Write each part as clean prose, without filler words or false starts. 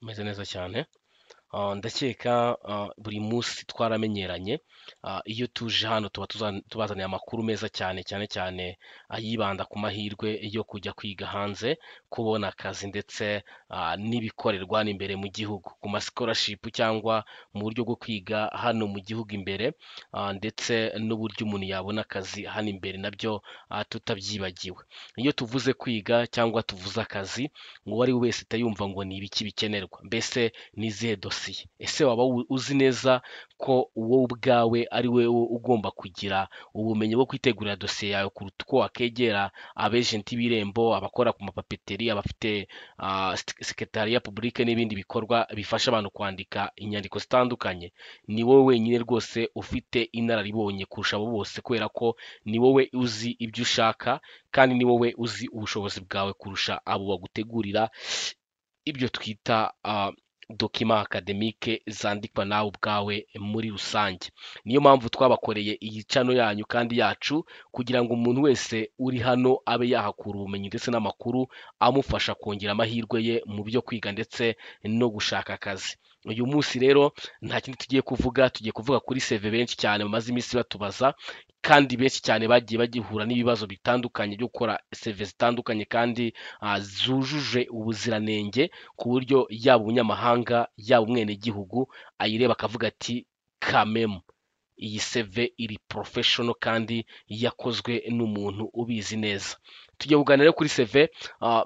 Meze neza cyane. Ndakeka buri munsi twaramenyeranye. Iyo tuje hano tuba tubazaniye amakuru meza cyane, cyane cyane ayibanda ku mahirwe yo kujya kwiga hanze, kubona akazi ndetse n'ibikorerwa hano imbere mu gihugu, ku ma scholarship cyangwa mu buryo bwo kwiga hano mu gihugu imbere, ndetse n'uburyo umuntu yabona akazi hano imbere nabyo tutabyibagiwe. Iyo tuvuze kwiga cyangwa tuvuze akazi, uwo ari we wese ahita yumva ngo ni ibiki bikenerwa, mbese ni izihe dosiye? Ese waba uzi neza ko wowe ubwawe ari wowe ugomba kugira ubumenyi bwo kwitegurira dosiye yawe kuruta uko wakegera abejenti b'Irembo, abakora ku mapapeteri, abafite secrétariat public n'ibindi bikorwa bifasha abantu kwandika inyandiko zitandukanye? Ni wowe wenyine rwose ufite inararibonye kurusha abo bose, kubera ko ni wowe uzi ibyo ushaka kandi ni wowe uzi ubushobozi bwawe kurusha abo bagutegurira ibyo twita document académique zandikwa nawe ubwawe muri rusange. Niyo mpamvu twabakoreye iyi channel yanyu kandi yacu, kugira ngo umuntu wese uri hano abe yahakura ubumenyi ndetse n'amakuru amufasha kongera amahirwe ye mu byo kwiga ndetse no gushaka akazi. Uyu munsi rero nta kindi tugiye kuvuga, tugiye kuvuga kuri CV benshi cyane bamaze iminsi batubaza, kandi benshi cyane bagiye bagihura n'ibibazo bitandukanye byo gukora CV zitandukanye kandi zujuje ubuziranenge, ku buryo yaba umunyamahanga, yaba umwenegihugu ayireba akavuga ati: "Kamemu, iyi CV iri professional kandi yakozwe n'umuntu ubizi neza." Tugiye kuganira kuri CV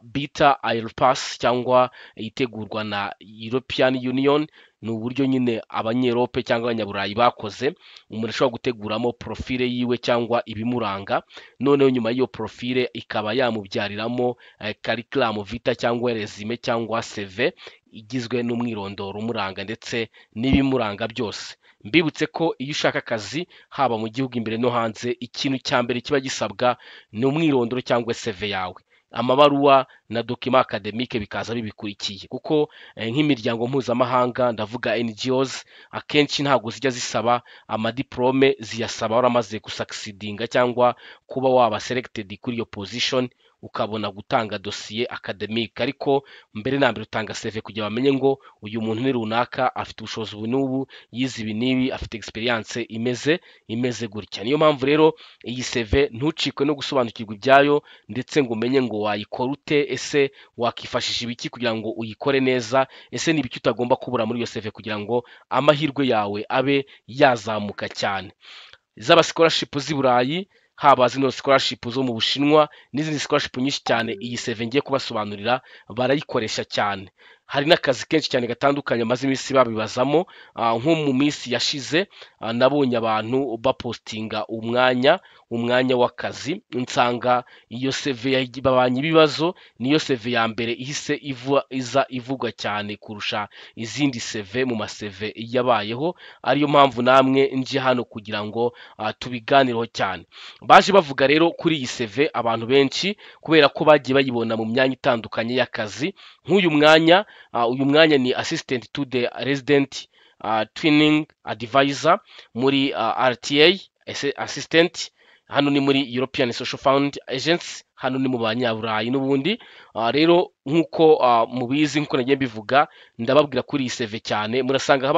bita Europass cyangwa itegurwa na European Union. Ni uburyo nyine Abanyerope cyangwa Abanyaburayi bakoze, umuntu ashobora guteguramo profile yiwe cyangwa ibimuranga, noneho nyuma y'iyo profile ikaba yamubyariramo curriculum vitae cyangwa résumé cyangwa CV igizwe n'umwirondoro umuranga ndetse n'ibimuranga byose. Mbibutse ko iyo ushaka akazi, haba mu gihugu imbere no hanze, ikintu cya mbere kiba gisabwa ni umwirondoro cyangwa CV yawe, amabaruwa na document académique bikaza bibikurikiye, kuko nk'imiryango mpuzamahanga, ndavuga NGOs, akenshi ntabwo zijya zisaba amadiplome, ziyasaba waramaze gusucceedinga cyangwa kuba waba selected kuri iyo position, ukabona gutanga dosiye académique. Ariko mbere na mbere utanga CV kugira bamenye ngo uyu muntu ni runaka, afite ubushobozi ubu n'ubu, yize ibi n'ibi, afite experience imeze gutya. Niyo mpamvu rero iyi CV ntucikwe no gusobanukirwa ibyayo, ndetse ngo umenye ngo wayikora ute, ese wakifashisha ibiki kugira ngo uyikore neza, ese ni ibiki utagomba kubura muri iyo CV kugira ngo amahirwe yawe abe yazamuka cyane. Zaba scholarship z'i Burayi, haba zino scholarship zo mu Bushinwa n'izindi scholarship nyinshi cyane, iyi CV ngiye kubasobanurira barayikoresha cyane. Hari n'akazi kenshi cyane gatandukanye amaze iminsi babibazamo. Nko mu minsi yashize nabonye abantu bapostinga umwanya w'akazi, nsanga iyo CV babanye ibibazo, niyo CV ya mbere ihise iza ivugwa cyane kurusha izindi CV mu ma CV yabayeho, ariyo mpamvu namwe nje hano kugira ngo tubiganireho cyane. Baje bavuga rero kuri iyi CV abantu benshi, kubera ko bagiye bayibona mu myanya itandukanye y'akazi. Nk'uyu mwanya, uyu mwanya ni assistant to the resident twinning advisor muri RTA assistant. Hano ni muri European Social Fund Agency, hano ni mu Banyaburayi n'ubundi. Rero nk'uko mubizi, nk'uko nagiye mbivuga, ndababwira kuri iyi CV cyane, murasanga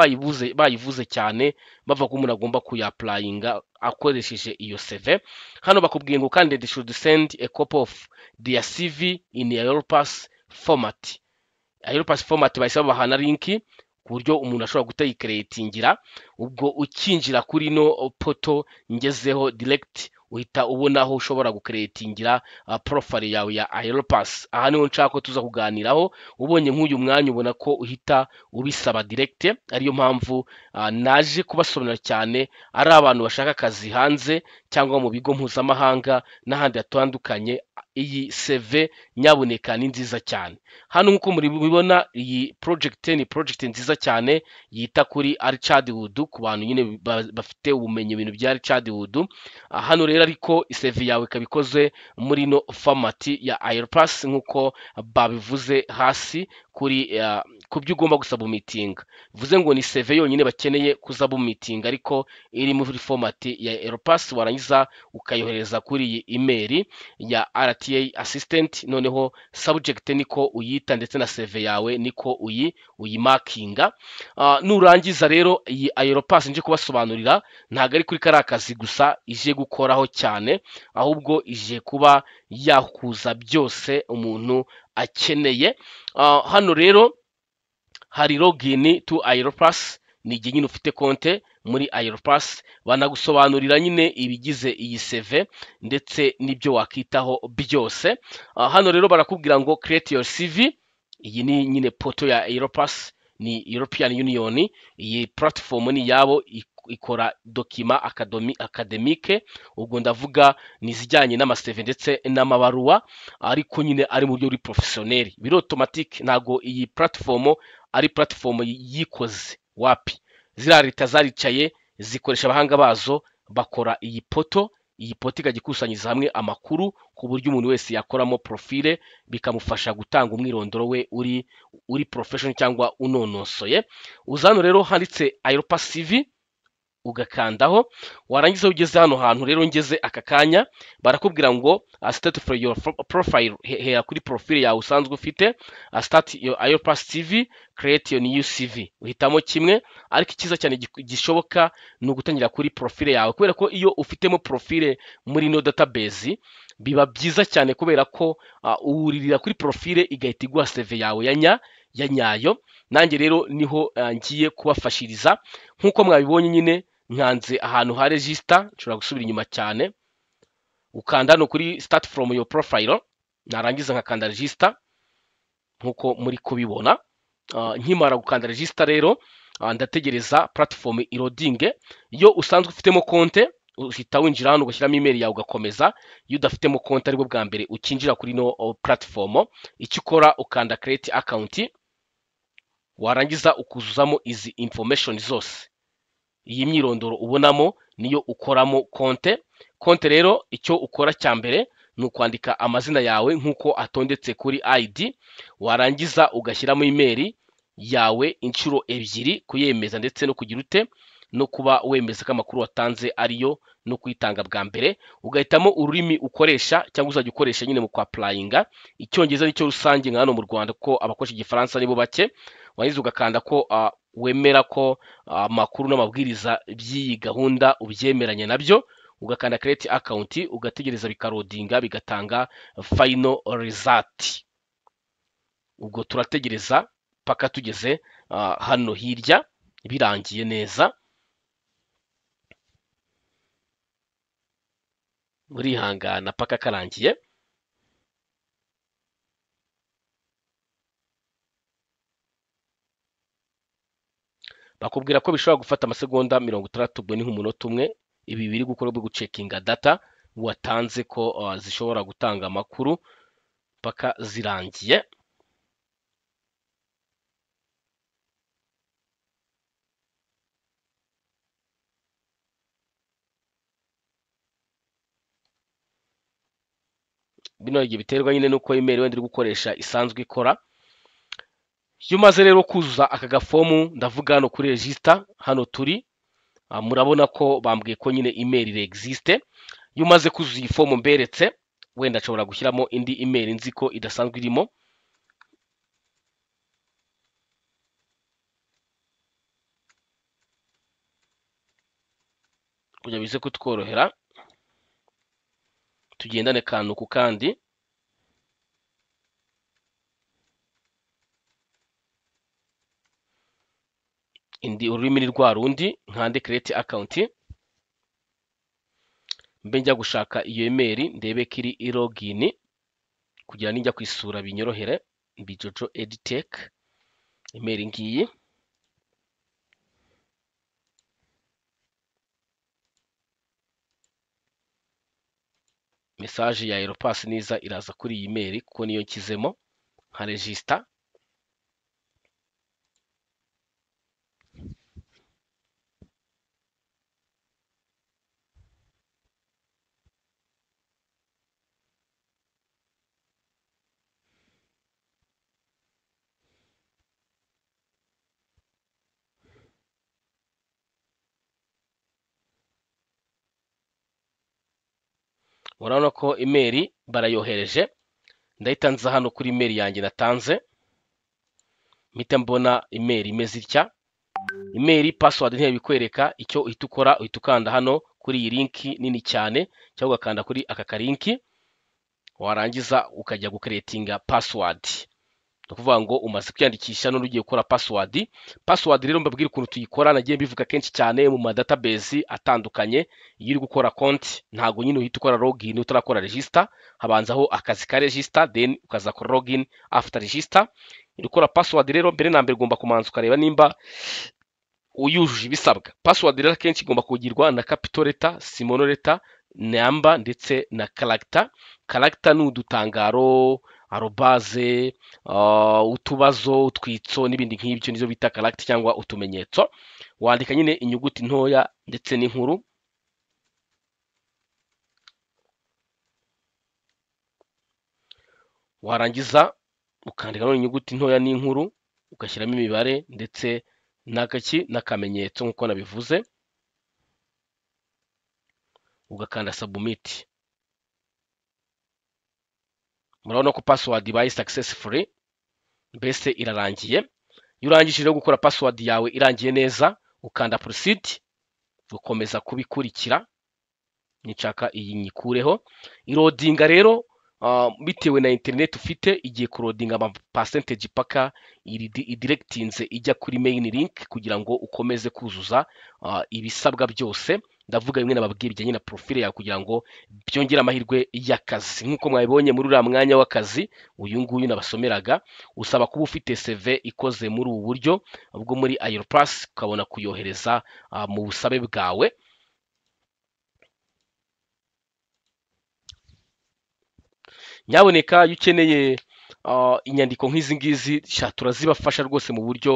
bayivuze cyane, bavuga ko umuntu agomba kuyapplyinga akoresheje iyo CV. Hano bakubwiye ngo candidate should send a copy of their CV in Europass format. Europass format bahise babaha na link ku buryo umuntu ashobora guhita yicreatingira. Ubwo ukinjira kuri ino portal ngezeho direct, uhita ubona aho ushobora gucreatingira profile yawe ya Europass. Aha niho nshaka ko tuza kuganiraho. Ubonye nk'uyu mwanya, ubona ko uhita ubisaba direct, ariyo mpamvu naje kubasobanurira cyane. Ari abantu bashaka akazi hanze cyangwa mu bigo mpuzamahanga n'ahandi hatandukanye, iyi CV nyabuneka ni nziza cyane. Hano nk'uko mubibona, iyi project ni project nziza cyane yita kuri early childhood, ku bantu nyine bafite ubumenyi ibintu bya early childhood. Hano rero ariko CV yawe ikaba ikoze muri ino format ya Europass nk'uko babivuze hasi kuri ku byo ugomba gusubmittinga. Bivuze ngo ni CV yonyine bakeneye kusubmittinga, ariko iri muri format ya Europass, warangiza ukayohereza kuri iyi email ya RTA assistant. Noneho subject niko uyita, ndetse na CV yawe niko uyimarkinga. Nurangiza rero iyi Europass nje kubasobanurira, ntabwo ari kuri kariya kazi gusa ije gukoraho cyane, ahubwo ije kuba yahuza byose umuntu akeneye. Hano rero hari login to Europass, ni igihe nyine ufite konte muri Europass, banagusobanurira nyine ibigize iyi CV ndetse n'ibyo wakitaho byose. Hano rero barakubwira ngo create your CV. Iyi ni nyine portal ya Europass, ni European Union, iyi platform ni iyabo, ikora document académique, ubwo ndavuga ni izijyanye n'ama CV ndetse n'amabaruwa, ariko nyine ari mu buryo buri professionnel, biri automatique. Ntabwo iyi platform ari platform yikoze, wapi. Ziriya leta zaricaye zikoresha abahanga bazo bakora iyi portal. Iyi portal ikajya ikusanyiriza hamwe amakuru ku buryo umuntu wese yakoramo profile, bikamufasha gutanga umwirondoro we uri professional cyangwa unonosoye. Uza hano rero handitse Europass CV, ugakandaho. Warangiza ugeze hano hantu rero ngeze aka kanya, barakubwira ngo start for your profile, hera kuri profile yawe usanzwe ufite, start your Europass CV, create your new CV, uhitamo kimwe. Ariko icyiza cyane gishoboka ni ugutangira kuri profile yawe, kubera ko iyo ufitemo profile muri ino database biba byiza cyane, kubera ko uwuririra kuri profile igahita iguha CV yawe ya nyayo. Nanjye rero niho ngiye kubafashiriza. Nk'uko mwabibonye nyine, nkanze ahantu ha register, nshobora gusubira inyuma cyane, ukanda hano kuri start from your profile, narangiza nkakanda register nk'uko muri kubibona. Nkimara gukanda register rero, ndategereza platform iloadinge. Iyo usanzwe ufitemo konte uhita winjira hano ugashyiramo email yawe ugakomeza. Iyo udafitemo konti, aribwo bwa mbere ukinjira kuri no platform, icyo ukora ukanda create account, warangiza ukuzuzamo izi information zose. Iyi myirondoro ubonamo niyo ukoramo konte. Konte rero icyo ukora cya mbere ni ukwandika amazina yawe nk'uko atondetse kuri ID, warangiza ugashyiramo email yawe inshuro ebyiri kuyemeza, ndetse no kugira ute, no kuba wemeza ko amakuru watanze ariyo, no kuyitanga bwa mbere. Ugahitamo ururimi ukoresha cyangwa uzajya ukoresha nyine mu kwapplyinga. Icyongereza nicyo rusange nka hano mu Rwanda, kuko abakoresha igifaransa nibo bake. Warangiza ugakanda ko wemera ko amakuru n'amabwiriza by'iyi gahunda ubyemeranya nabyo, ugakanda create account, ugategereza bikaloadinga, bigatanga final result. Ubwo turategereza paka tugeze hano hirya birangiye neza. Urihangana paka karangiye. Bakubwira ko bishobora gufata amasegonda 60, ubwo ni nk'umunota umwe. Ibi biri gukora bwo gucheckinga data watanze ko zishobora gutanga amakuru paka zirangiye. Bino igihe biterwa nyine n'uko email wenda uri gukoresha isanzwe ikora. Iyo umaze rero kuzuza aka gafomu, ndavuga hano kuri register, hano turi, murabona ko bambwiye ko nyine email existe. Iyo umaze kuzuza iyi fomu mberetse, wenda nshobora gushyiramo indi email nzi ko idasanzwe irimo, kugira bize kutworohera tugendane kantu ku kandi. Indi ururimi ni rwa rundi, nkande create account, mbe njya gushaka iyo email ndebe ko iri login, kugira ninjya kwisura binyorohere. Mbijojo editech, email ngiyi. Message ya Europass niza iraza kuri iyi email kuko niyo nshyizemo nka register. Murabona ko email barayohereje, ndahita nza hano kuri email yanjye natanze, mpita mbona email imeze itya. Email password ntibikwereka, icyo uhita ukora uhita ukanda hano kuri iyi link nini cyane, cyangwa ugakanda kuri aka kalinki, warangiza ukajya gucreatinga password. Ni ukuvuga ngo umaze kwiyandikisha none ugiye gukora password. Password rero mbabwira ukuntu tuyikora, nagiye mbivuga kenshi cyane mu ma database atandukanye. Iyo uri gukora konti ntago nyine uhita ukora login utarakora register, habanzaho akazi ka register, then ukaza kora login after register. Uri gukora password rero mbere na mbere ugomba kumanza ukareba nimba uyujuje ibisabwa. Password rero akenshi igomba kugirwa na capital letter, small letter, number ndetse na character. Character ni udutangaro, arobaze, utubazo, utwitso n'ibindi nk'ibyo, nizo bita character cyangwa utumenyetso. Wandika nyine inyuguti ntoya ndetse n'inkuru. Warangiza ukandika none inyuguti ntoya n'inkuru, ugashyiramo imibare ndetse n'agaki n'akamenyetso nk'uko nabivuze, ugakanda submit. Murabona ko password ibaye successfully, mbese irarangiye. Iyo urangije rero gukora password yawe irangiye neza, ukanda proceed, ukomeza kubikurikira. Nshaka iyi nyikureho. Irodinga rero bitewe na internet ufite, igiye kurodinga ama percentage paka idirectinze ijya kuri main link kugira ngo ukomeze kuzuza ibisabwa byose. Ndavuga bimwe nababwiye bijyanye na profile yawe kugira ngo byongere amahirwe y'akazi. Nk'uko mwabibonye muri uriya mwanya w'akazi uyu nguyu nabasomeraga, usaba kuba ufite CV ikoze muri ubu buryo bwo muri Europass, ukabona kuyohereza mu busabe bwawe. Nyaboneka iyo ukeneye inyandiko nk'izi ngizi, turazibafasha rwose mu buryo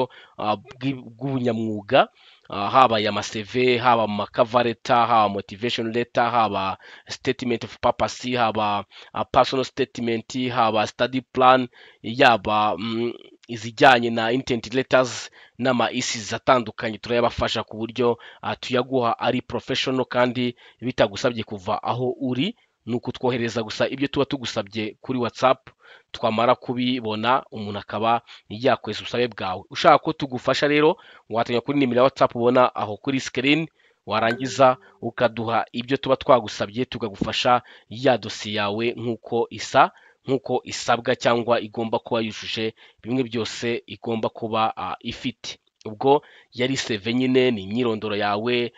bw'ubunyamwuga, haba aya ma CV, haba ama cover letter, haba motivation letter, haba statement of purpose, haba personal statement, haba study plan, yaba izijyanye na intent letters n'ama essays atandukanye, turayabafasha ku buryo tuyaguha ari professional kandi bitagusabye kuva aho uri. Ni ukutwohereza gusa ibyo tuba tugusabye kuri WhatsApp, twamara kubibona umuntu akaba yakweza ubusabe bwawe. Ushaka ko tugufasha rero watanya kuri nimero ya WhatsApp ubona aho kuri screen, warangiza ukaduha ibyo tuba twagusabye tukagufasha ya dosiye yawe nk'uko isa, nk'uko isabwa cyangwa igomba kuba yujuje bimwe byose igomba kuba ifite. Ubwo yari CV nyine, ni imyirondoro yawe,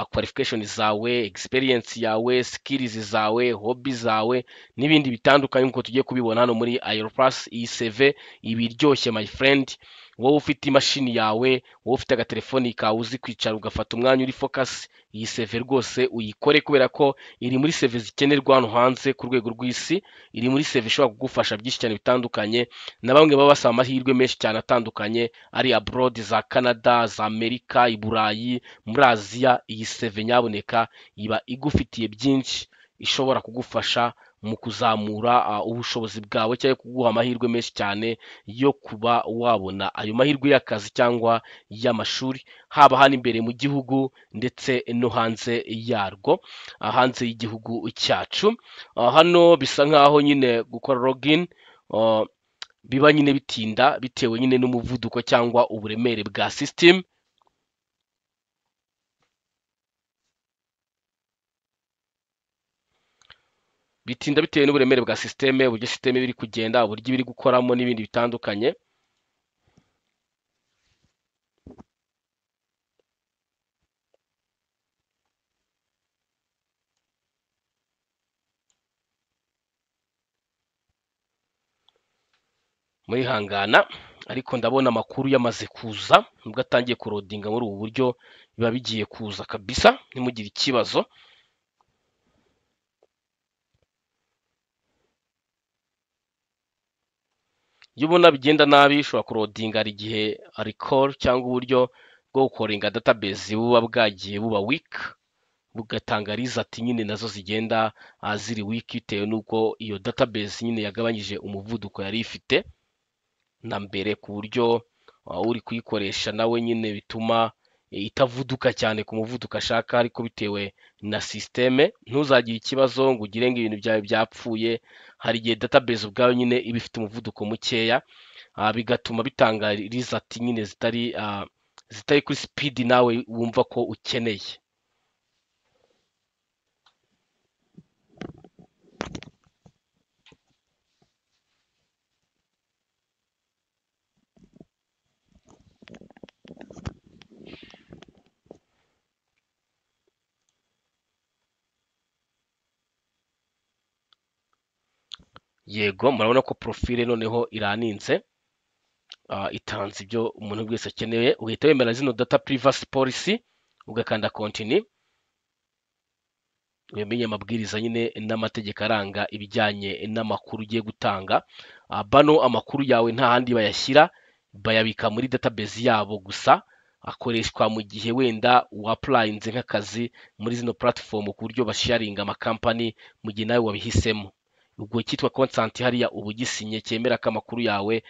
qualification zawe, experience yawe, skills zawe, hobby zawe n'ibindi bitandukanye nk'uko tugiye kubibona hano muri Europass. Iyi CV iba iryoshye my friend. Wowe ufite imashini yawe, wowe ufite agatelefoni kawe, uzi kwicara ugafata umwanya uri focus, iyi CV rwose uyikore kubera ko iri muri CV zikenerwa hano hanze ku rwego rw'isi. Iri muri CV ishobora kugufasha byinshi cyane bitandukanye, na bamwe baba basaba amahirwe menshi cyane atandukanye ari abroad, za Canada, za Amerika, i Burayi, muri Aziya. Iyi CV nyaboneka iba igufitiye byinshi, ishobora kugufasha mu kuzamura ubushobozi bwawe cyangwa kuguha amahirwe menshi cyane yo kuba wabona ayo mahirwe y'akazi cyangwa y'amashuri, haba hano imbere mu gihugu ndetse no hanze yarwo, hanze y'igihugu cyacu. Hano bisa nkaho nyine gukora login biba nyine bitinda bitewe nyine n'umuvuduko cyangwa uburemere bwa system. Bitinda bitewe n'uburemere bwa systeme, uburyo systeme biri kugenda, uburyo biri gukoramo n'ibindi bitandukanye. Murihangana, ariko ndabona amakuru yamaze kuza, nubwo atangiye kurodinga muri ubu buryo biba bigiye kuza kabisa, ntimugire ikibazo. Iyo ubona bigenda nabi ushobora kurodinga, hari igihe recall cyangwa uburyo bwo gukoringa database buba bwagiye buba weak, bugatanga result nyine nazo zigenda ziri weak bitewe n'uko iyo database nyine yagabanyije umuvuduko yari ifite na mbere, ku buryo uri kuyikoresha nawe nyine bituma itavuduka cyane ku muvuduko ashaka, ariko bitewe na système. Ntuzagire ikibazo ngo ugire ngo ibintu byawe byapfuye. Hari igihe database ubwayo nyine iba ifite umuvuduko mukeya, bigatuma bitanga result nyine zitari kuri speed nawe wumva ko ukeneye. Yego, murabona ko profile noneho iraninze, itanze ibyo umuntu wese akeneye. Uhita wemera zino data privacy policy, ugakanda continue, wemeye amabwiriza nyine n'amategeko aranga ibijyanye n'amakuru ugiye gutanga. Bano amakuru yawe nta handi bayashyira, bayabika muri database yabo gusa, akoreshwa mu gihe wenda wapplyinze nk'akazi muri zino platform, ku buryo basharinga amakampani mu gihe nawe wabihisemo. Ubwo cyitwa consent hariya uba ugisinye, cyemera ko amakuru yawe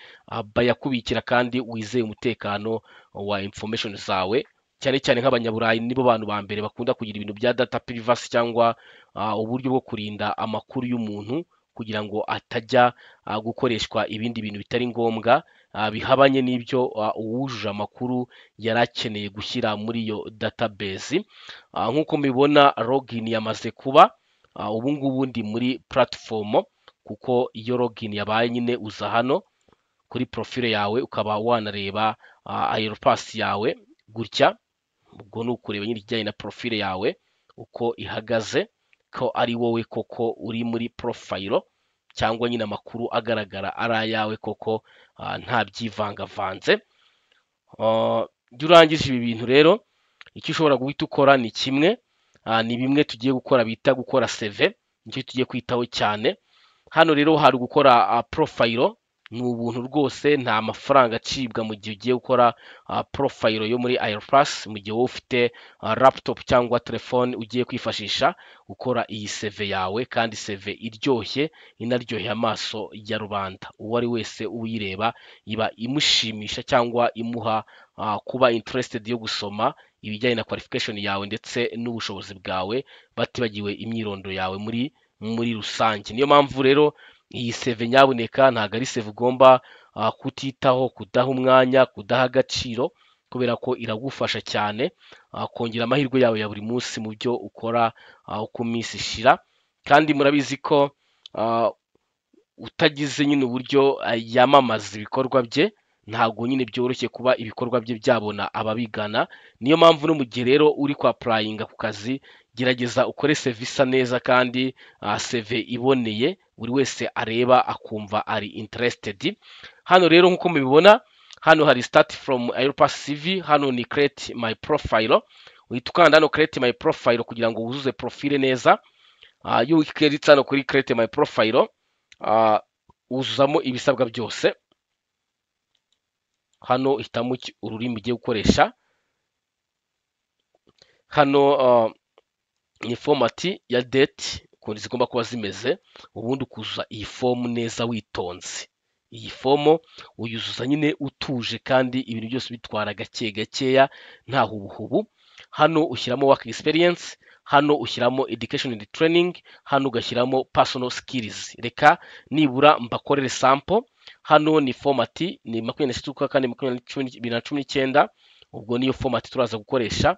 bayakubikira kandi wizeye umutekano wa information zawe. Cyane cyane nk'abanyaburayi nibo bantu ba mbere bakunda kugira ibintu bya data privacy, cyangwa uburyo bwo kurinda amakuru y'umuntu kugira ngo atajya gukoreshwa ibindi bintu bitari ngombwa, bihabanye n'ibyo uwujuje amakuru yari akeneye gushyira muri iyo database. Nk'uko mubibona login yamaze kuba, ubu ngubu ndi muri platform, kuko iyo login yabaye nyine uza hano kuri profile yawe ukaba wanareba Europass yawe gutya. Ubwo ni ukureba nyine ikijyanye na profile yawe uko ihagaze, ko ari wowe koko uri muri profile, cyangwa nyine amakuru agaragara ari ayawe koko, nta byivangavanze. Iyo urangije ibi bintu rero, icyo ushobora guhita ukora ni kimwe, ni bimwe tugiye gukora bita gukora CV, nicyo tugiye kwitaho cyane. Hano rero hari gukora profile, ni ubuntu rwose, nta mafaranga acibwa mu gihe ugiye gukora profile yo muri Europass, mu gihe wowe ufite laptop cyangwa telefone ugiye kwifashisha gukora iyi CV yawe, kandi CV iryoshye inaryoheye amaso ya rubanda. Uwo ari wese uyireba iba imushimisha cyangwa imuha kuba interested yo gusoma ibijyanye na qualification yawe ndetse n'ubushobozi bwawe, batibagiwe imyirondoro yawe muri rusange. Niyo mpamvu rero iyi CV nyabuneka ntabwo ari CV ugomba kutitaho, kudaha umwanya, kudaha agaciro, kubera ko iragufasha cyane kongera amahirwe yawe ya buri munsi mu byo ukora, uko iminsi ishira. Kandi murabizi ko utagize nyine uburyo yamamaza ibikorwa bye, ntabwo nyine byoroshye kuba ibikorwa bye byabona ababigana. Niyo mpamvu no mu gihe rero uri kwa applyinga ku kazi, gerageza ukore CV isa neza kandi CV iboneye, buri wese areba akumva ari interested. Hano rero nk'uko mubibona, hano hari start from Europass CV, hano ni create my profile. Uhita ukanda hano create my profile kugira ngo wuzuze profile neza. Iyo ukiritse hano kuri create my profile, wuzuzamo ibisabwa byose. Hano hitamo ururimi ugiye gukoresha. Hano ni format ya date ukuntu zigomba kuba zimeze, ubundi ukuzuza iyi fomu neza witonze. Iyi fomu uyuzuza nyine utuje kandi ibintu byose bitwara gake gakeya, nta hubuhubu. Hano ushyiramo work experience, hano ushyiramo education and training, hano ugashyiramo personal skills. Reka nibura mbakorere sample. Hano ni format ni 23 z'ukwa kane 2019, ubwo niyo format turaza gukoresha.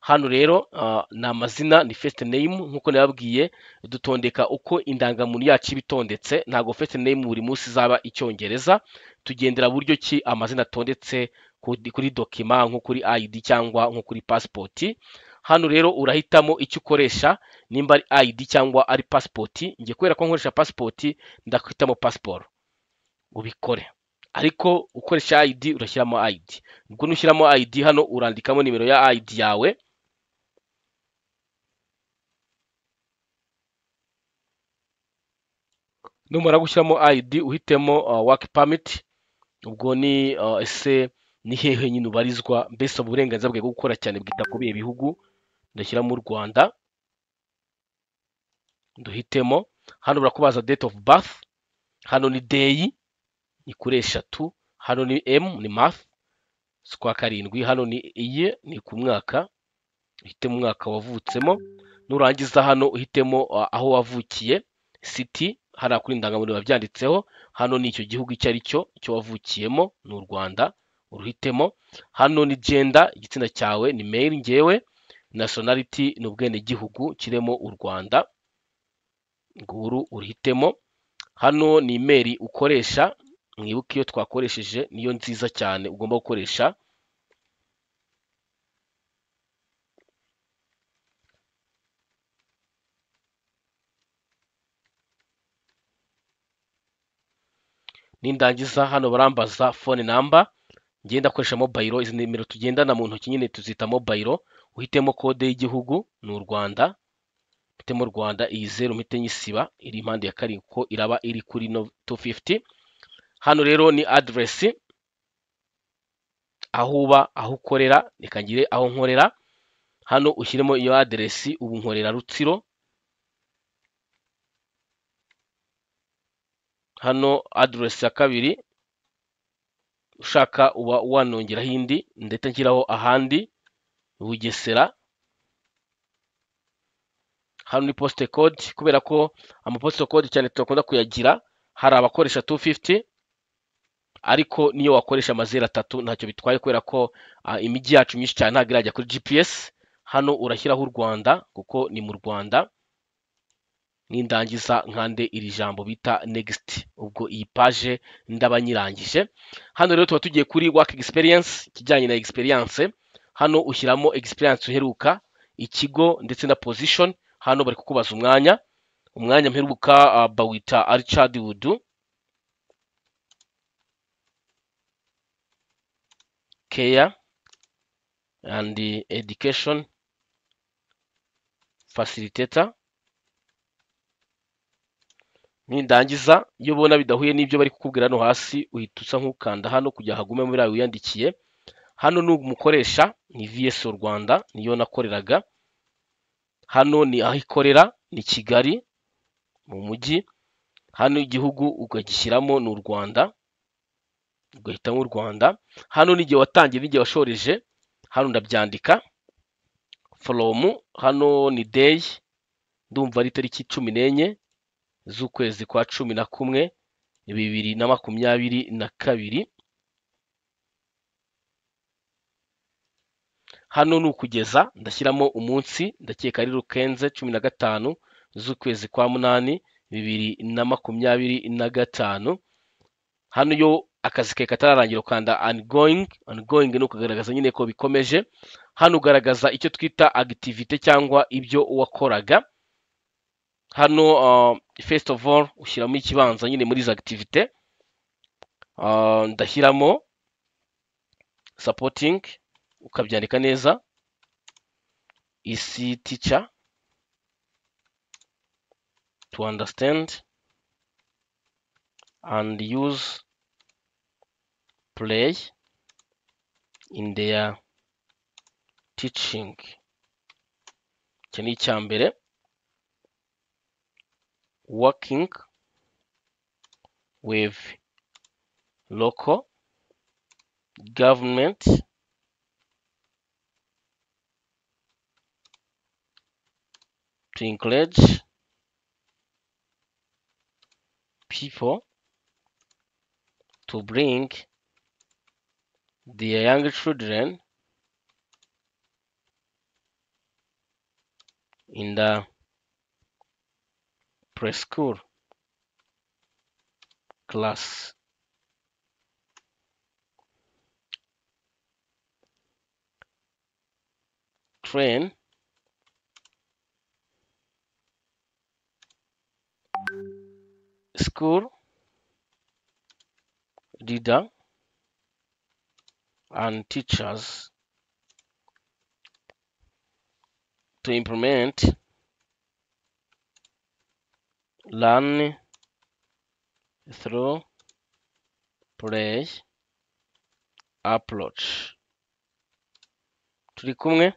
Hano rero ni amazina, ni first name, nk'uko nababwiye dutondeka uko indangamuntu yacu iba itondetse. Ntabwo first name buri munsi izaba icyongereza, tugendera buryo ki amazina atondetse kuri document nko kuri ID cyangwa nko kuri passport. Hano rero urahitamo icyo ukoresha, nimba ari ID cyangwa ari passport. Njye kubera ko nkoresha passport ndakwitamo passport, ubikore. Ariko ukoresha ID urashyiramo ID. Ubwo nushyiramo ID hano urandikamo nimero ya ID yawe. Numara gushyiramo ID uhitemo work permit, ubwo ni ese ni hehe nyine ubarizwa, mbese uburenganzira bwawe bwo gukora cyane bwita ku bihe bihugu. Ndashyiramo u Rwanda, duhitemo. Hano barakubaza date of birth, hano ni day ni kuri 3, hano ni M ni month, z'ukwa karindwi. Hano ni iyi ni ku mwaka, uhitemo umwaka wavutsemo. Nurangiza hano uhitemo aho wavukiye, city, hariya kuri indangamuntu biba byanditseho. Hano ni icyo gihugu icyo ari cyo icyo wavukiyemo, ni u Rwanda, uruhitemo. Hano ni gender, igitsina cyawe ni male ngewe, nationality ni ubwenegihugu, kiremo u Rwanda, nguru uruhitemo. Hano ni email ukoresha, mwibuke iyo twakoresheje niyo nziza cyane ugomba gukoresha. Nindangiza hano barambaza phone number, ngenda akoresha mobile, izi nimero tugendana mu ntoki nyine tuzita mobile. Uhitemo kode y'igihugu ni u Rwanda, uhitemo Rwanda, iyi zeru mpite nyisiba iri impande ya karindwi kuko iraba iri kuri no 250. Hano rero ni address, aho uba, aho ukorera, reka ngire aho nkorera. Hano ushyiremo iyo address, ubu nkorera Rutsiro. Hano address ya kabiri ushaka uba wanongeraho indi, ndetse nshyiraho ahandi Bugesera. Hano ni poste code, kubera ko ama poste code cyane tudakunda kuyagira, hari abakoresha 250, ariko niyo wakoresha amazeru atatu ntacyo bitwaye, kubera ko imijyi yacu myinshi cyane ntabwo irajya kuri GPS. Hano urashyiraho u Rwanda kuko ni mu Rwanda. Nindangiza nkande iri jambo bita next, ubwo iyi page ndaba nyirangije. Hano rero tuba tugiye kuri work experience, ikijyanye na experience. Hano ushyiramo experience uheruka, ikigo ndetse na position. Hano bari kukubaza umwanya, umwanya mperuka bawita Richard Wood Care and Education Facilitator. Nindangiza iyo ubona bidahuye n'ibyo bari kukubwira hano hasi, uhita usa nk'ukanda hano kugira hagume muri ayo wiyandikiye. Hano ni umukoresha, ni VSO Rwanda niyo nakoreraga. Hano ni aho ikorera, ni Kigali mu mujyi. Hano igihugu ukagishyiramo ni u Rwanda, ugahitamo u Rwanda. Hano ni igihe watangiye n'igihe washoreje, hano ndabyandika from. Hano ni day, ndumva ari itariki 14 z'ukwezi kwa 11 2022. Hano ni ukugeza, ndashyiramo umunsi, ndakeka ari rukenze 15 z'ukwezi kwa 8 2025. Hano yo akazi ke katararangira ukanda ongoing. Ongoing ni ukugaragaza nyine ko bikomeje. Hano ugaragaza icyo twita activity cyangwa ibyo wakoraga. Hano first of all ushyiramo ikibanza nyine muri izo activity. Ndashyiramo supporting, ukabyandika neza, EC teacher to understand and use play in their teaching. Iki ni icya mbere. Working with local government to encourage people to bring their young children in the preschool class. Train school leader and teachers to implement learn through play approach. Turi kumwe,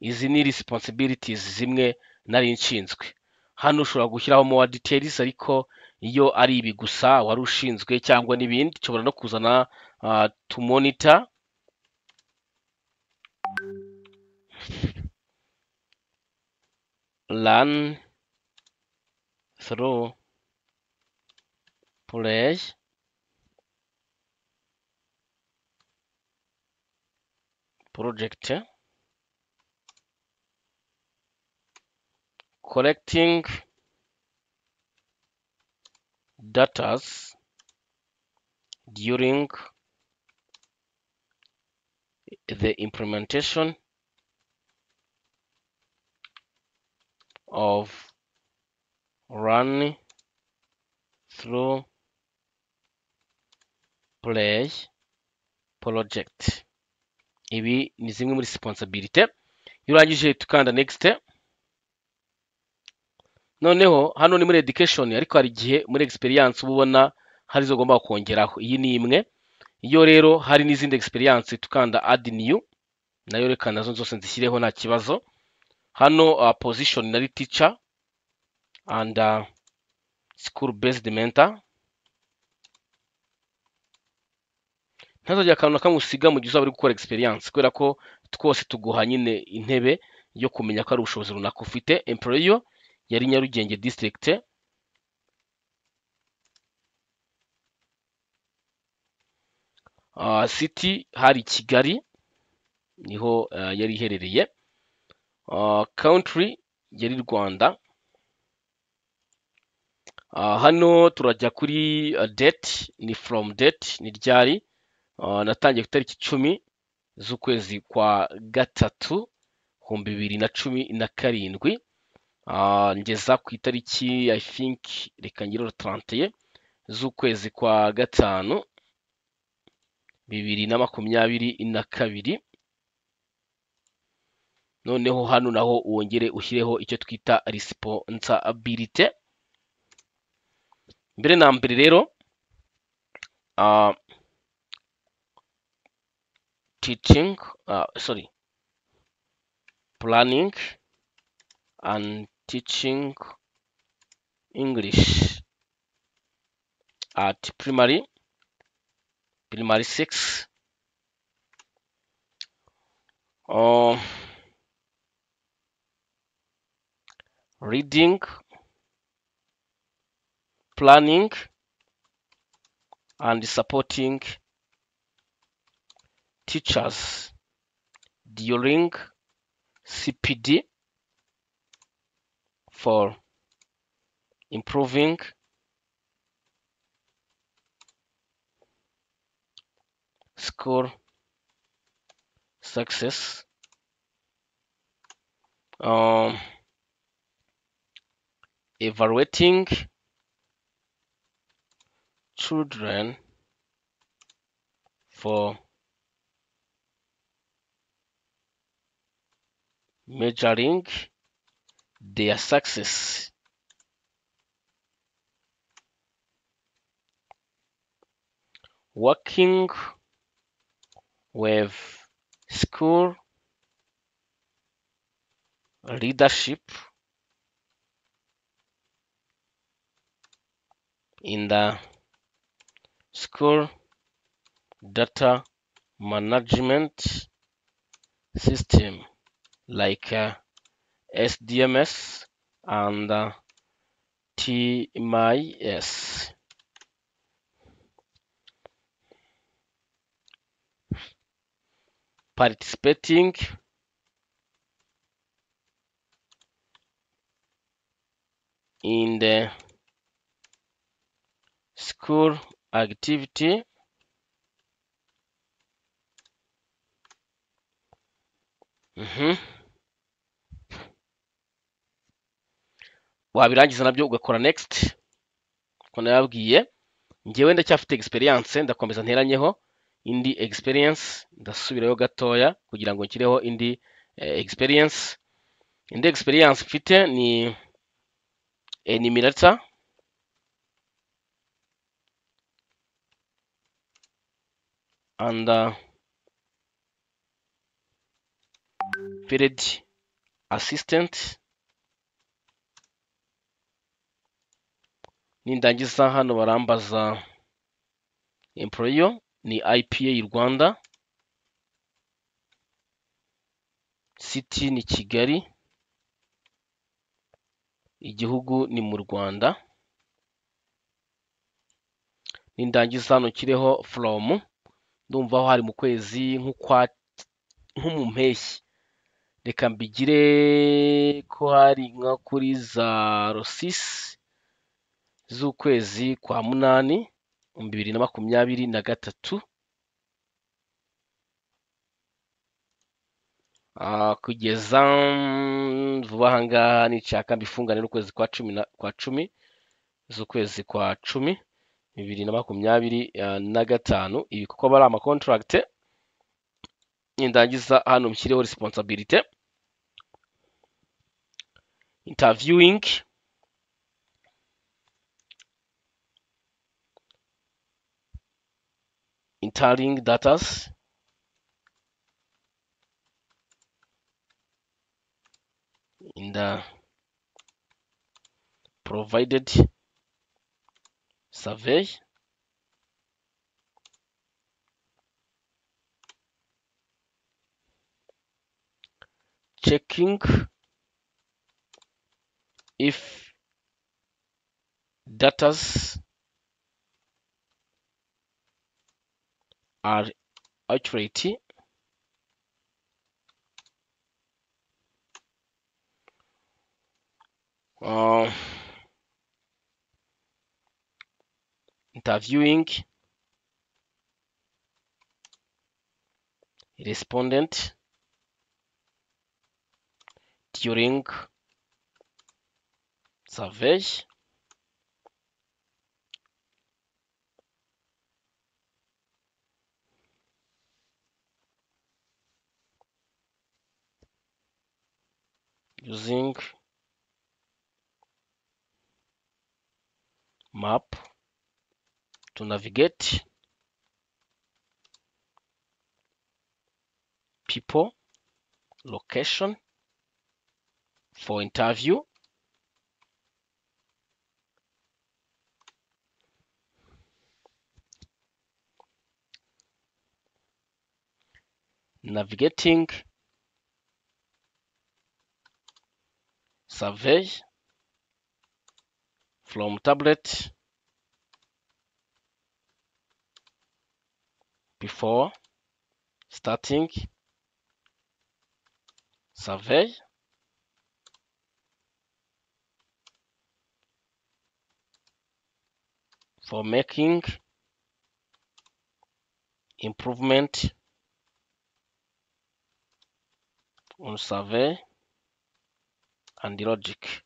izi ni responsibilities zimwe nari nshinzwe. Hano ushobora gushyiraho more details, ariko iyo ari ibi gusa wari ushinzwe cyangwa n'ibindi, ushobora no kuzana to monitor Learn through play project, collecting datas during the implementation of run through play project. Ibi ni zimwe muri responsibility. Iyo urangije tukanda next. Noneho hano ni muri education, ariko hari igihe muri experience uba ubona hari izo ugomba kongeraho. Iyi ni imwe. Iyo rero hari n'izindi experience tukanda add new, nayo reka nazo zose nzishyireho nta kibazo. Hano position nari teacher and school based mentor. Ntazagira akantu na kamwe usiga mu gihe uzaba uri gukora experience, kubera ko twose tuguha nyine intebe yo kumenya ko ari ubushobozi runaka ufite. Employer yari Nyarugenge district. City hari Kigali niho yari iherereye. Country yari Rwanda. Hano turajya kuri date, ni from date, ni ryari. Natangiye ku itariki 10 z'ukwezi kwa gatatu 2017. Ngeza ku itariki I think reka ngire 31 z'ukwezi kwa gatanu 2022. Noneho hano naho wongere ushyireho icyo twita responsibility. Mbere na mbere rero, teaching, sorry, planning and teaching English at primary 6. Reading, planning and supporting teachers during CPD for improving school success, evaluating children for measuring their success, working with school leadership in the school data management system like SDMS and TMIS. Participating in the school activity Wabirangiza nabyo ugakora next. Ko nababwiye njyewe ndacyafite experience, ndakomeza nteranyeho indi experience, ndasubirayo gatoya kugira ngo nshyireho indi experience. Indi experience mfite ni enumerator and field assistant. Nindangiza hano barambaza employer ni IPA Rwanda, city ni Kigali, Igihugu ni mu Rwanda. Nindangiza hano nshyireho from, ndumva aho hari mu kwezi nk'ukwa nko mu mpeshyi, reka mbigire ko hari nka kuri za 6 z'ukwezi kwa munani 2023, kugeza vuba aha ngaha ninshaka mbifungane n'ukwezi kwa cumi na kwa cumi z'ukwezi kwa cumi 2025. Ibi kuko aba ari ama contract. Nindangiza hano nshyireho responsibility, interviewing, entering datas, in the provided survey, checking if datas are accurate, interviewing respondent during survey, using map to navigate people, location for interview, navigating survey from tablet before starting survey, for making improvement on survey and logic.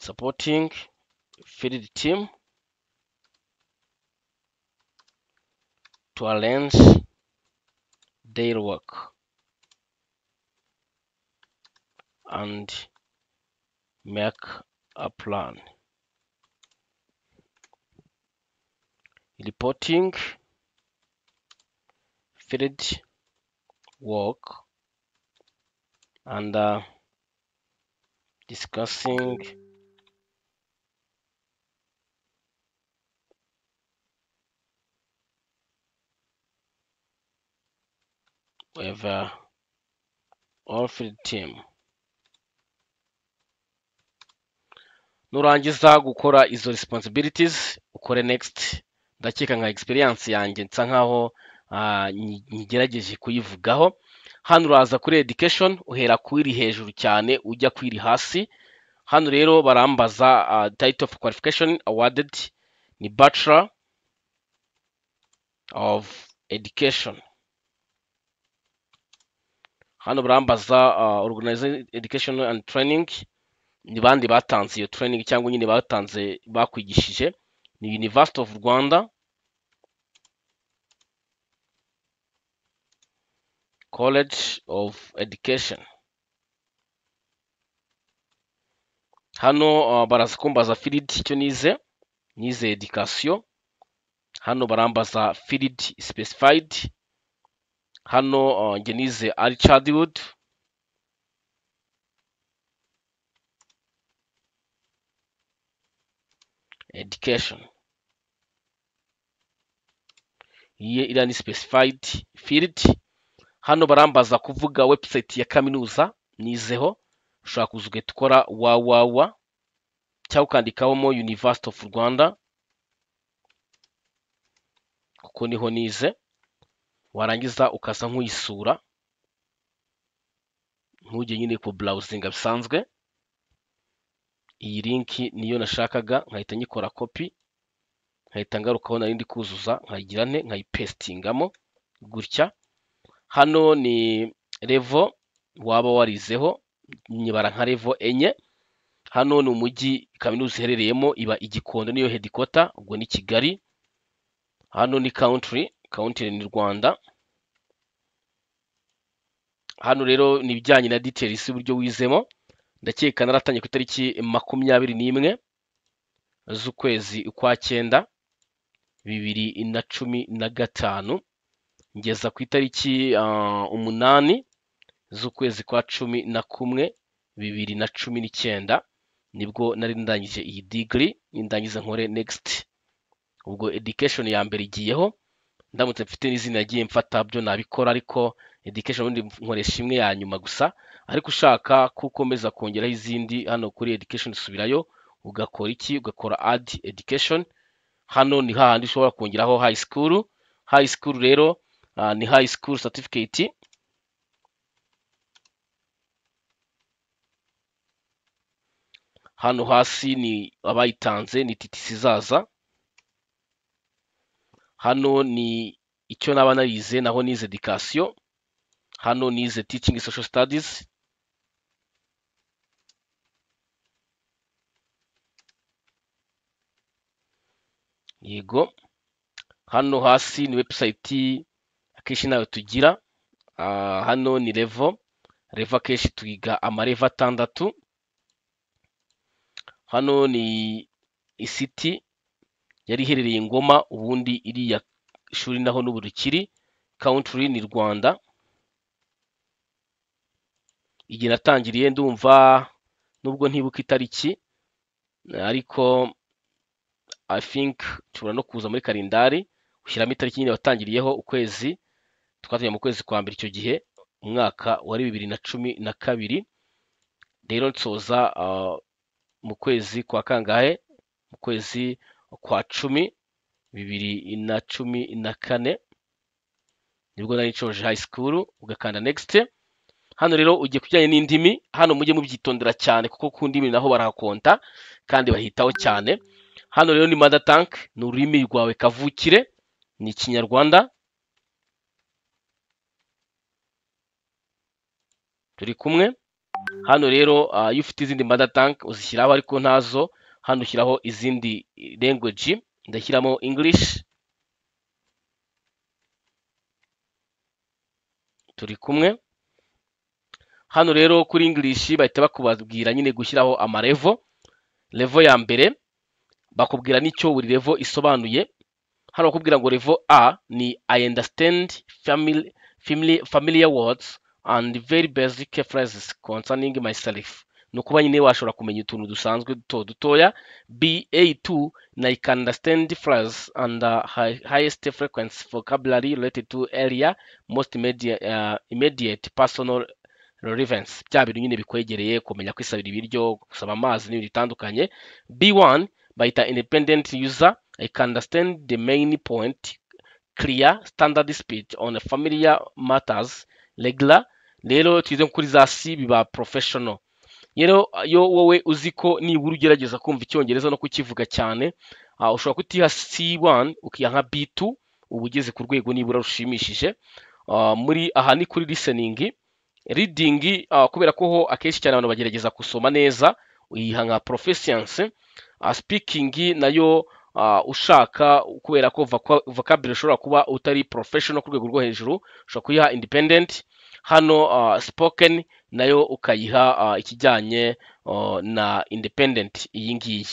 Supporting field team to arrange their work and make a plan. Reporting field work and discussing with all field team. Nurangiza gukora izo responsibilities ukore next. Ndakeka nka experience yanjye nsa nkaho nyigerageje kuyivugaho. Hano uraza kuri education, uhera kuri hejuru cyane ujya kuri hasi. Hano rero barambaza title of qualification awarded ni Bachelor of Education. Hano barambaza organizing education and training, ni bandi batanze iyo training cyangwa nyine batanze bakwigishije, ni University of Rwanda College of Education. Hano baraza kumbaza field icyo nize, nize education. Hano barambaza field specified. Hano nge nize early childhood. Education. Iyi iriya ni specified field. Hano barambaza kuvuga website ya kaminuza nizeho. Ushobora kuza ugahita ukora www cyangwa ukandikamo University of Rwanda kuko niho nize, warangiza ukaza nk'uyisura ntujye nyine ku browsinga bisanzwe. Iyi link niyo nashakaga, nkahita nyikora copy, nkahita ngarukaho nari ndi kuzuza, nkayigira nte, nkayipestingamo gutya. Hano ni level waba warizeho, nyibara nka level 4. Hano ni umujyi kaminuza iherereyemo, iba i Gikondo niyo headquarter, ubwo ni Kigali. Hano ni country, country ni Rwanda. Hano rero ni ibijyanye na details y'uburyo wizemo. Ndakeka naratangiye ku itariki 21 z'ukwezi kwa 9 2015, ngeza ku itariki 8 z'ukwezi kwa 11 2019, nibwo nari ndangije iyi degree. Nindangiza nkore next. Ubwo education ya mbere igiyeho, ndamutse mfite n'izindi nagiye mfata byo nabikora, ariko education ubundi nkoresha imwe ya nyuma gusa. Ariko ushaka ko ukomeza kongeraho izindi, hano kuri education usubirayo ugakora iki, ugakora add education. Hano ni hahandi ushobora kongeraho high school. High school rero ni high school certificate. Hano hasi ni abayitanze ni TTC izaza. Hano ni icyo naba narize, naho nize education. Hano nize teaching social studies. Yego, hano hasi ni website akenshi nayo tugira. Hano ni level, level akenshi twiga amareva 6. Hano ni city yari iherereye Ngoma, ubundi iriya shuri naho n'ubu rikiri. Country ni Rwanda. Igihe natangiriye ndumva nubwo ntibuka itariki, ariko I think nshobora no kuza muri kalendari ushyiramo itariki nyine watangiriyeho, ukwezi twatangiye mu kwezi kwa mbere icyo gihe, umwaka wari 2012. Rero nsoza mu kwezi kwa kangahe, mu kwezi kwa 10 2014 nibwo nari nshoje high school. Ugakanda next. Hano rero ugiye kujyanye n'indimi, hano mujye mubyitondera cyane kuko ku ndimi naho barahakonta kandi bahitaho cyane. Hano rero ni mother tongue, ni ururimi rwawe kavukire, ni Ikinyarwanda. Turi kumwe. Hano rero iyo ufite izindi mother tongue uzishyiraho, ariko ntazo. Hano ushyiraho izindi language, ndashyiramo English. Turi kumwe. Hano rero kuri English bahita bakubabwira nyine gushyiraho amarevo. Level ya mbere bakubwira n'icyo buri level isobanuye. Hano bakubwira ngo level A ni I understand familiar words and very basic phrases concerning myself. Ni ukuba nyine washobora kumenya utuntu dusanzwe duto dutoya. B A2 ni I can understand phrases and highest frequency vocabulary related to area most immediate personal relevance. Bya bintu nyine bikwegereye, kumenya kwisabira ibiryo, gusaba amazi n'ibintu bitandukanye. B1 bayita independent user, I can understand the main point, clear standard speech on familiar matters regular. Rero twize kuri za C biba professional. Rero iyo wowe uzi ko nibura ugerageza kumva icyongereza no kukivuga cyane, ushobora kutiha C1 ukiha nka B2, uba ugeze ku rwego nibura rushimishije. Muri aha ni kuri listening. Reading, kubera ko ho akenshi cyane abantu bagerageza gusoma neza, uyiha nka proficiency. Speaking nayo ushaka, kubera ko vocabulary ushobora kuba utari professional ku rwego rwo hejuru, ushobora kuyiha independent. Hano spoken nayo ukayiha ikijyanye na independent iyi ngiyi.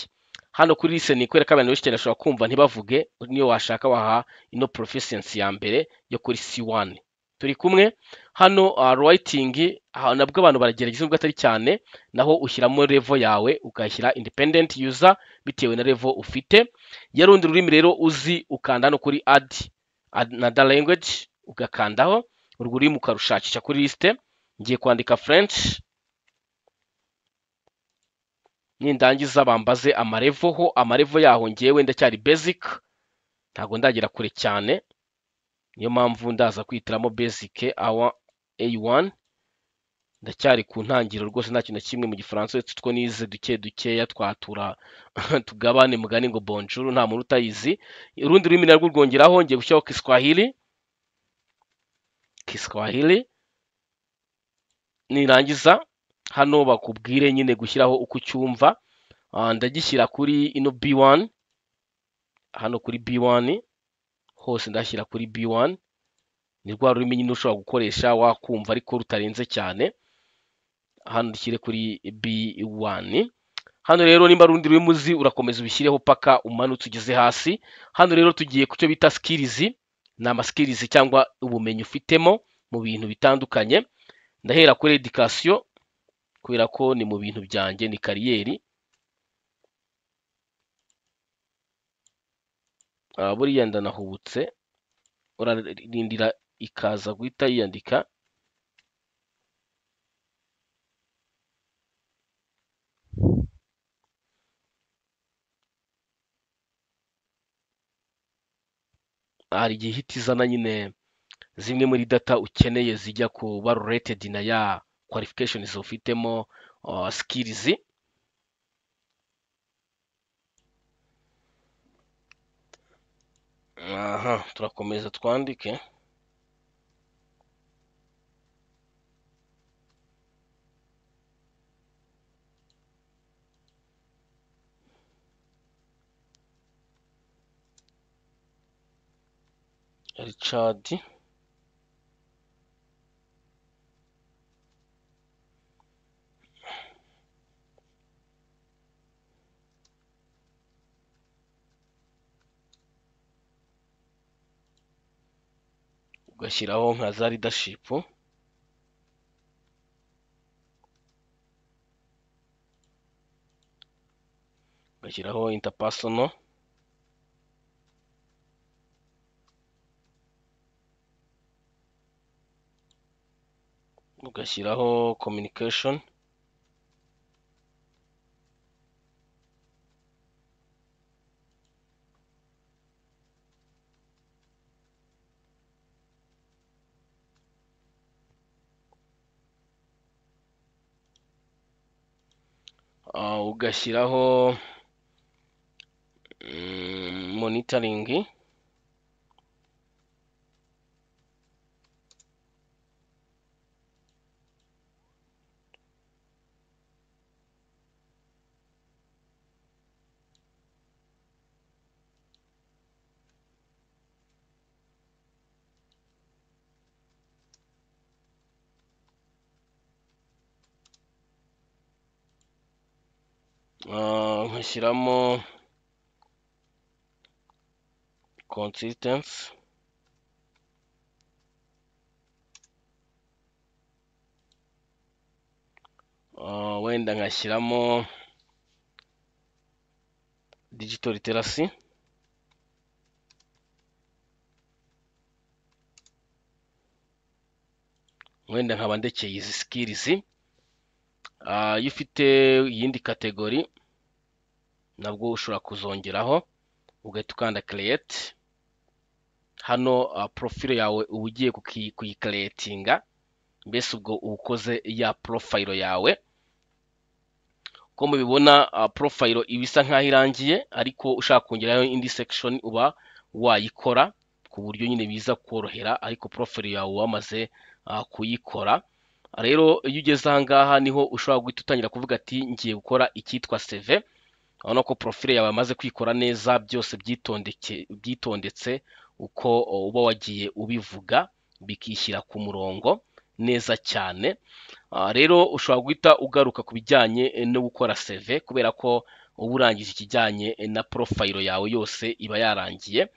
Hano kuri listening, kubera ko abantu benshi cyane bashobora kumva ntibavuge, niyo washaka waha ino proficiency ya mbere yo kuri C1. Turi kumwe. Hano writing nabwo abantu baragerageza nubwo atari cyane, naho ushyiramo level yawe ukashyira independent user bitewe na level ufite. Ya rundi rurimi rero uzi, ukanda hano kuri add Another language, ugakandaho urwo rurimi ukarushakisha kuri liste. Ngiye kwandika French, nindangiza bambaze amalevel ho, amalevel yaho ngewe ndacyari basic, ntabwo ndagera kure cyane, niyo mpamvu ndaza kwihitiramo basic awa A1. Ndacyari ku ntangiriro rwose, nta kintu na kimwe mu gifaransa uretse utwo nize duke dukeya twatura tugabane mugani ngo bonjour, nta muntu utayizi. Urundi rurimi narwo rwongeraho, ngiye gushyiraho Kiswahili, Kiswahili. Nirangiza hano bakubwire nyine gushyiraho uko ucyumva. Ndagishyira kuri ino B1, hano kuri B1 hose ndashyira kuri B1. Ni rwa rurimi nyine ushobora gukoresha wakumva ariko rutarenze cyane. Hano dushyire kuri B1. Hano rero nimba rundi rurimi uzi urakomeza ubishyireho paka umanutse ugeze hasi. Hano rero tugiye ku cyo bita skills, ni ama skills cyangwa ubumenyi ufitemo mu bintu bitandukanye. Ndahera kuri education kubera ko ni mu bintu byanjye, ni kariyeri. Buriya ndanahubutse, urarindira ikaza guhita yiyandika. Hari igihe ihita izana nyine zimwe muri data ukeneye zijya kuba related na ya qualifications ufitemo, skills. Aha, turakomeza twandike. Richard ugashyiraho nka za leadership, ugashyiraho interpersonal, ugashyiraho communication, ugashyiraho monitoring, nkashyiramo consistency, wenda nkashyiramo digital literacy, wenda nkaba ndekeye izi skills. Iyo ufite iyindi category nabwo ushobora kuzongeraho ugahita ukanda create. Hano profile yawe uba ugiye kuyicreatinga, mbese ubwo uba ukoze ya profile yawe. Uko mubibona, profile iba isa nkaho irangiye, ariko ushaka kongeraho indi section uba wayikora ku buryo nyine biza korohera, ariko profile yawe wamaze kuyikora. Rero iyo ugeze aha ngaha niho ushobora guhita utangira kuvuga ati ngiye gukora icyitwa CV. Urabona ko profile yawe yamaze kwikora neza, byose byitondetse uko uba wagiye ubivuga, bikishyira ku murongo neza cyane. Rero ushobora guhita ugaruka ku bijyanye no gukora CV, kubera ko uba urangije ikijyanye na profile yawe yose iba yarangiye.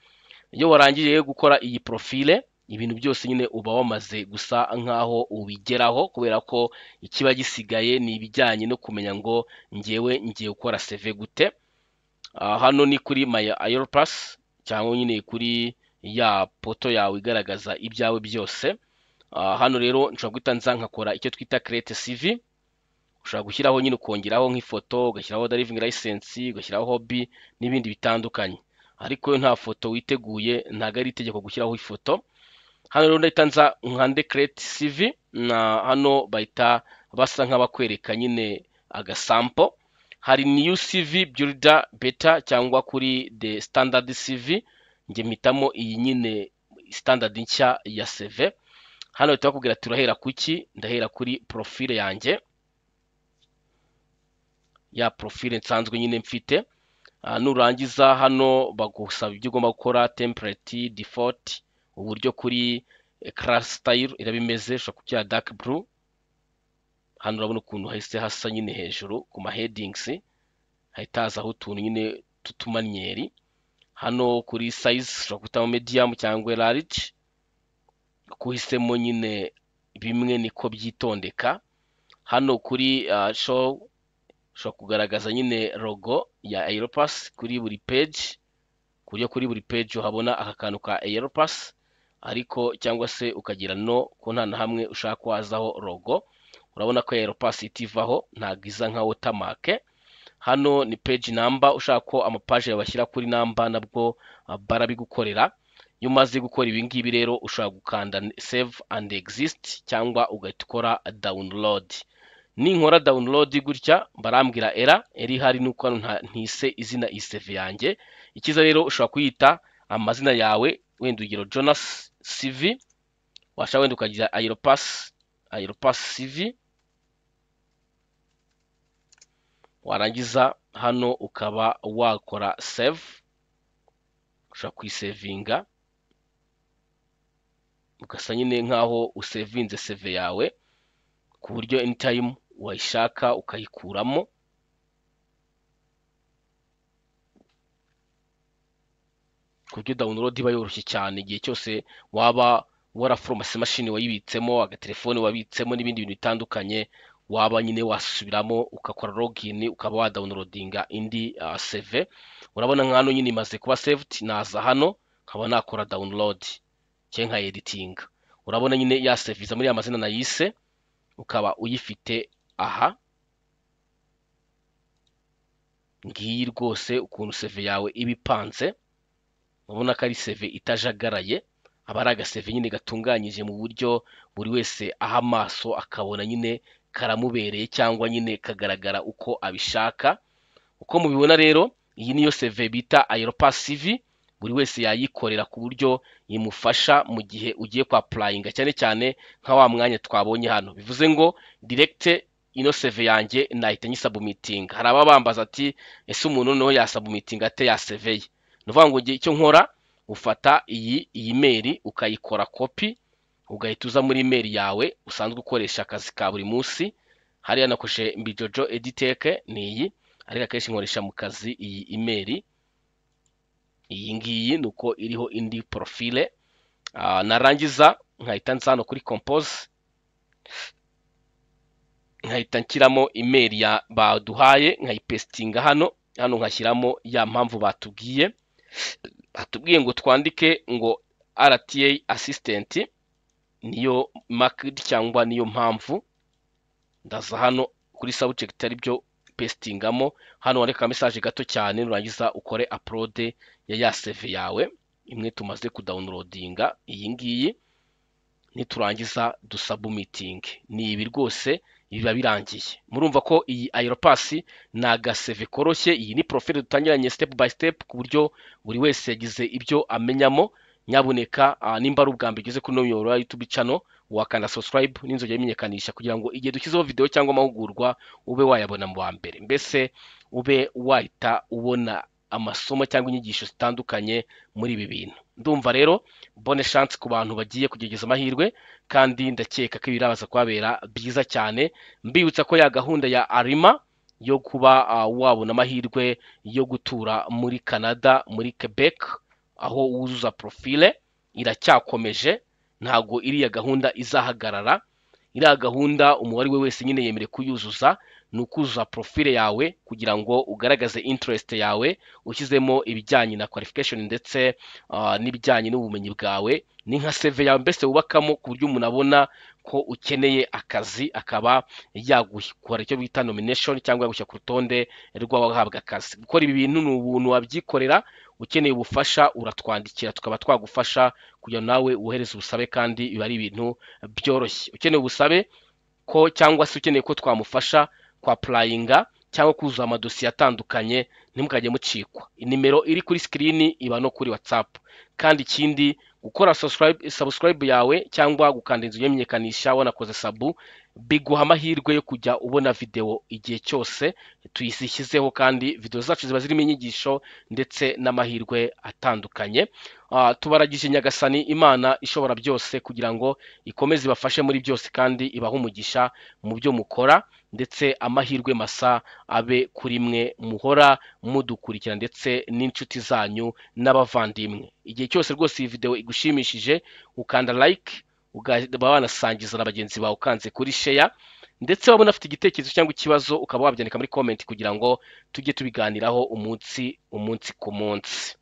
Iyo warangije gukora iyi profile, ibintu byose nyine uba wamaze gusa nkaho ubigeraho, kubera ko ikiba gisigaye ni ibijyanye no kumenya ngo ngewe ngiye gukora CV gute. Hano ni kuri my Europass cyangwa nyine kuri ya portal yawe igaragaza ibyawe byose. Hano rero nshobora guhita nza nkakora icyo twita create CV. Ushobora gushyiraho nyine ukongeraho nk'ifoto, ugashyiraho driving license, ugashyiraho hobby n'ibindi bitandukanye. Ariko iyo nta foto witeguye ntabwo ari itegeko gushyiraho ifoto. Hano rero ndahita nza nkande create CV, na hano bahita basa nk'abakwereka nyine agasample. Hari new CV builder beta cyangwa kuri the standard CV, njye mpitamo iyi nyine standard nshya ya CV. Hano bahita bakubwira turahera kuki, ndahera kuri profile yanjye, ya profile nsanzwe nyine mfite. Nurangiza hano bagusaba ibyo ugomba gukora, template, default, uburyo kuri class style iraba imeze, ushobora kubyara dark blue. Hano urabona ukuntu hahise hasa nyine hejuru ku ma headings, hahita hazaho utuntu nyine tw'utumanyeri. Hano kuri size ushobora guhitamo medium cyangwa large, uko uhisemo nyine bimwe niko byitondeka. Hano kuri show ushobora kugaragaza nyine logo ya Europass kuri buri page, ku buryo kuri buri page uhabona aka kantu ka Europass, ariko cyangwa se ukagira no ko nta na hamwe ushaka ko hazaho logo. Urabona ko Europass itivaho, ntabwo iza nka watermark. Hano ni page number, ushaka ko amapaje yawe bashyira kuri number nabwo barabigukorera. Iyo umaze gukora ibi ngibi rero ushobora gukanda save and exit cyangwa ugahita ukora download. Ninkora download gutya barambwira error, error ihari nuko hano ntise izina iyi CV yanjye. Ikiza rero ushobora kuyita amazina yawe, wenda urugero Jonas CV, washaka wenda ukagira Europass, Europass CV, warangiza hano ukaba wakora save, ushobora kuyisevinga ugasa nyine nkaho usevinze CV yawe ku buryo anytime wayishaka ukayikuramo. Ku buryo download iba yoroshye cyane igihe cyose waba waraforomase mashini wayibitsemo, agatelefone wabitsemo n'ibindi bintu bitandukanye, waba nyine wasubiramo ugakora login ukaba wadownloadinga indi CV. Urabona nka hano nyine imaze kuba saved, naza hano nkaba nakora download cyangwa nkayieditinga. Urabona nyine ya CV iza muri ya mazina nayise, ukaba uyifite aha. Ngiyi rwose ukuntu CV yawe iba ipanze, urabona ko ari CV itajagaraye, aba ari aga CV nyine gatunganyije mu buryo buri wese aha amaso akabona nyine karamubereye cyangwa nyine kagaragara uko abishaka. Uko mubibona rero iyi niyo CV bita Europass CV, buri wese yayikorera ku buryo imufasha mu gihe ugiye kwa applyinga, cyane cyane nka wa mwanya twabonye hano. Bivuze ngo direct ino CV yanjye nahita nyisubmitinga. Hari ababambaza ati ese umuntu noneho yasubmitinga ate ya CV ye? Ni ukuvuga ngo icyo nkora, ufata iyi email ukayikora copy, ugahita uza muri email yawe usanzwe ukoresha akazi ka buri munsi. Hariya nakoresheje Mbijojo Editech ni iyi, ariko akenshi nkoresha mu kazi iyi email iyi ngiyi, ni uko iriho indi profile. Narangiza nkahita nza hano kuri compose, nkahita nshyiramo email ya baduhaye, nkayipestinga hano, hano nkashyiramo ya mpamvu batubwiye. Batubwiye ngo twandike ngo RTA assistant, niyo marked cyangwa niyo mpamvu. Ndaza hano kuri subject aribyo pestingamo, hano wandika message gato cyane, nurangiza ukore upload ya CV yawe imwe tumaze kudownloadinga iyi ngiyi, niturangiza dusubmiting. Ni ibi rwose biba birangiye. Murumva ko iyi Europass ni aga CV koroshye, iyi ni profile dutangiranye step by step ku buryo buri wese yagize ibyo amenyamo. Nyabuneka nimba ari ubwa mbere ugeze kuri uno muyoboro wa YouTube channel, wakanda subscribe n'inzogera imenyekanisha kugira ngo igihe dushyizeho video cyangwa amahugurwa ube wayabona mu wa mbere, mbese ube wahita ubona amasomo cyangwa inyigisho zitandukanye muri ibi bintu. Ndumva rero bonne chance ku bantu bagiye kugerageza amahirwe, kandi ndakeka ko ibirabaza kubabera byiza cyane. Mbibutsa ko ya gahunda ya Arima yo kuba wabona amahirwe yo gutura muri Canada, muri Quebec, aho wuzuza profile, iracyakomeje, ntago iriya gahunda izahagarara. Iriya gahunda umubare we wese nyine yemerewe kuyuzuza. Ni ukuzuza profile yawe kugira ngo ugaragaze interest yawe, ushyizemo ibijyanye na qualification ndetse n'ibijyanye n'ubumenyi bwawe. Ni nka CV yawe mbese wubakamo, ku buryo umuntu abona ko ukeneye akazi, akaba yagukora icyo bita nomination cyangwa yagushyira ku rutonde rw'abahabwa akazi. Gukora ibi bintu ni ubuntu, wabyikorera. Ukeneye ubufasha uratwandikira, tukaba twagufasha kugira ngo nawe wohereze ubusabe, kandi biba ari ibintu byoroshye. Ukeneye ubusabe ko cyangwa se ukeneye ko twamufasha kwapplyinga cyangwa kuzuza amadosiye atandukanye, ntimukajye mucikwa. Nimero iri kuri screen iba no kuri WhatsApp. Kandi ikindi, gukora subscribe yawe cyangwa gukanda inzu y'imenyekanisha wanakoze sub, biguha amahirwe yo kujya ubona video igihe cyose tuyishyizeho, kandi video zacu ziba zirimo inyigisho ndetse n'amahirwe atandukanye. Tubaragije Nyagasani Imana ishobora byose kugira ngo ikomeze ibafashe muri byose, kandi ibahe umugisha mu byo mukora, ndetse amahirwe masa abe kuri mwe muhora mudukurikira, ndetse n'inshuti zanyu n'abavandimwe. Igihe cyose rwose iyi video igushimishije, ukanda like, ukaba wanasangiza na bagenzi bawe ukanze kuri share, ndetse waba unafite igitekerezo cyangwa ikibazo ukaba wabyandika muri comment kugira ngo tujye tubiganiraho umunsi ku munsi.